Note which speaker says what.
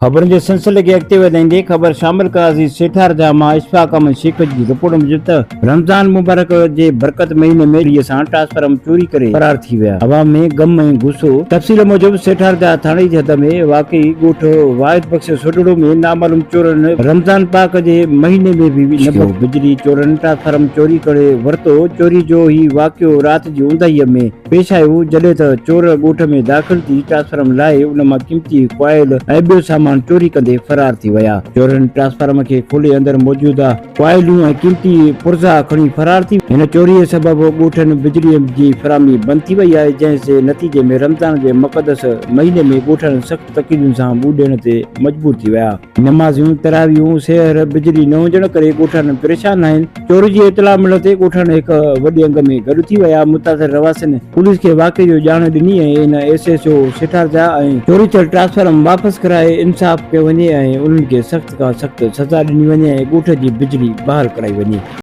Speaker 1: خبرن جي سلسلي کي اڳتي وڌائيندي خبر شامل ڪياسين سيٺارجا مان اشفاق احمد شيخ جي رپورٽ موجب ته رمضان مبارڪ جي برڪت مهيني ۾ چوري سان ٽرانسفارم چوري ڪري فرار ٿي ويا عوام ۾ غم ۽ غصو تفصيل موجب سيٺارجا ٿاڻي جي حد ۾ واقعي ڳوٺ واحد بخش سوڍڙو ۾ نامعلوم چورن رمضان پاڪ جي مهيني ۾ به نه بجلي چورن ٽرانسفارم چوري ڪري ورتو چوري جو هي واقعو رات جي اونداهي ۾ پيش آيو، جڏهن ته چور ڳوٺ ۾ داخل ٿي ٽرانسفارم لاهي ان مان قيمتي ڪوائل ۽ ٻيو سامان چوري ڪندي فرار ٿي ويا. چورن ٽرانسفارم کي کولي اندر موجوده ڪوائلون ۽ قيمتي پرزا کڻي فرار ٿي ويا. هن چوري سبب ڳوٺن بجلي جي فراهمي بند ٿي وئي آهي، جنهن جي نتيجي ۾ رمضان جي مقدس مهيني ۾ ڳوٺاڻن سخت تڪليفن سان منهن ڏيڻ تي مجبور ٿي ويا. نمازيون، تراويحون، سحر، بجلي نه هجڻ ڪري ڳوٺاڻا پريشان آهن، چوري جي اطلاع ملڻ تي ڳوٺاڻا هڪ وڏي انگ ۾ گڏ ٿي ويا، متاثر رهواسين پوليس کي واقعي جو ڄاڻ ڏني ۽ ان ايس ايس او سيٺارجا ۽ چوري ٿيل ٽرانسفارم واپس ڪرائي انصاف ڪيو وڃي ۽ انهن کي سخت کان سخت سزا ڏني وڃي ۽ ڳوٺ جي بجلي بحال ڪرائي وڃي.